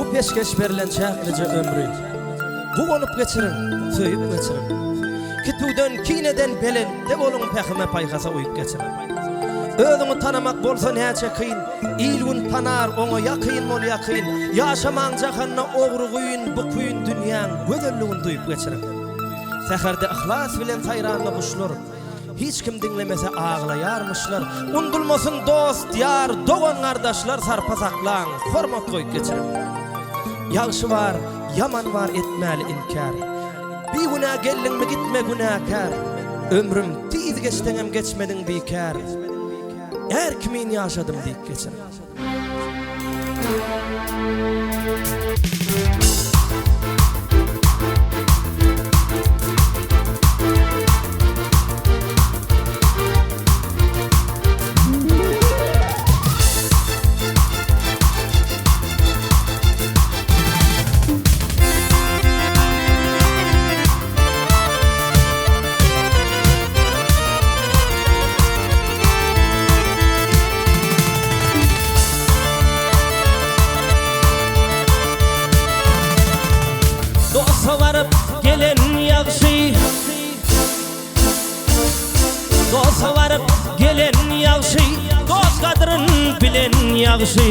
Bu peşgeş berlen çäklije ömri Guwanyp geçiriň, söýüp geçiriň. Kitüwden, kineden belentde boluň Pähime paýhasa uýup geçiriň. Özüňi tanamak bolsa näçe kyn, Il-gün tanar, oňa ýakyn bol ýakyn. Ýaşamaň jahanda ogry güýn, bu kyn dünýäň gözelligin duýup geçiriň. Säherde yhlas bilen saýranda guşlar, Hiç kim diňlemese aglaýarmyşlar. Undulmasyn dost, ýar, dogan gardaşlar sarpa saklaň, hormat goýup geçiriň. Ýagşy bar, ýaman bar etmäli inkär. Bigünä geldiňmi gitme günäkär. Ömrüm tiz geçseňem geçmediň bikär. Är kimin ýaşadym diýip geçir. Dosta baryp gelen ýagşy Dosta baryp gelen ýagşy Dost gadryn bilen ýagşy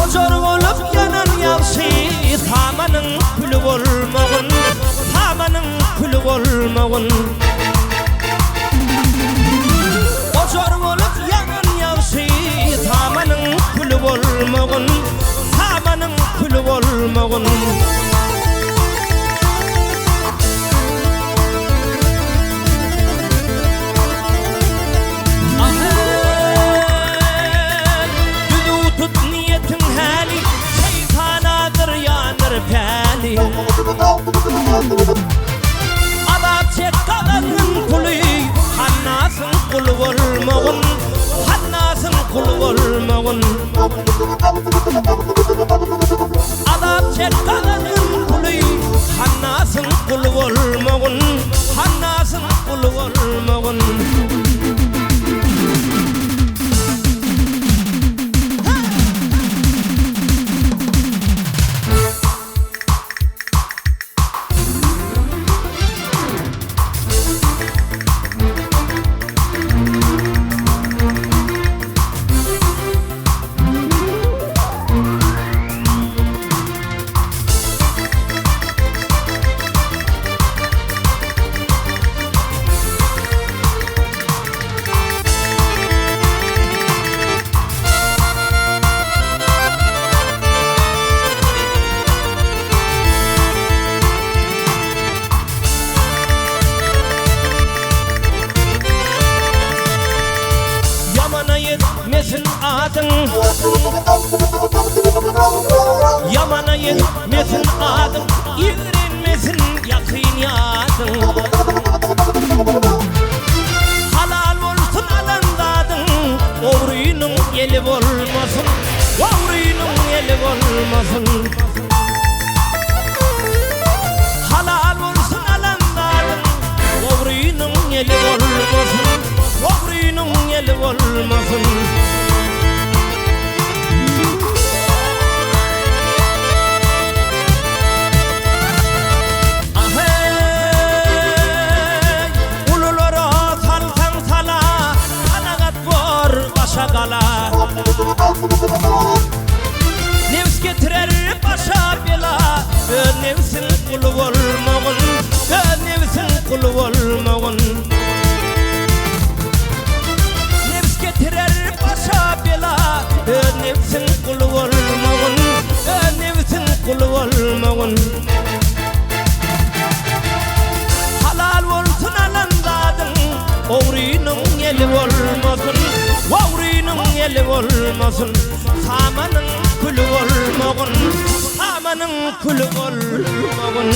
Ojar bolup ýanan ýagşy Samanyň küli bolmagyn Samanyň küli bolmagyn Ojar bolup ýanan ýagşy Samanyň küli bolmagyn Samanyň küli bolmagyn. Aheý, düzüw tut niýetiň häli, Şeýtanadyr ýandyr päli. Azap çek gazandyn puly, Hannasyň guly bolmagyn, Hannasyň guly bolmagyn. Azap çek gazandyn puly, Hannasyň guly bolmagyn, Hannasyň guly bolmagyn. Ýamana ýetmesin adyň Ýamana ýetmesin adyň Ýigrenmesin ýakyn ýadyň Halal bolsun alan zadyň Ogrynyň eli bolmasyn Ogrynyň eli bolmasyn Halal bolsun alan zadyň Ogrynyň eli bolmasyn Ogrynyň eli bolmasyn. Aheý, ululara salsaň sala, Kanagat bor başa gala. Nebs getirer başa bela, Öz nebsiň guly bolmagyn, Öz nebsiň guly bolmagyn. Nebs getirer başa bela, Öz nebsiň guly bolmagyn, Öz nebsiň guly bolmagyn. Halal bolsun alan zadyň, Ogrynyň eli bolmasyn, Ogrynyň eli bolmasyn, Samanyň küli bolmagyn, Samanyň küli bolmagyn.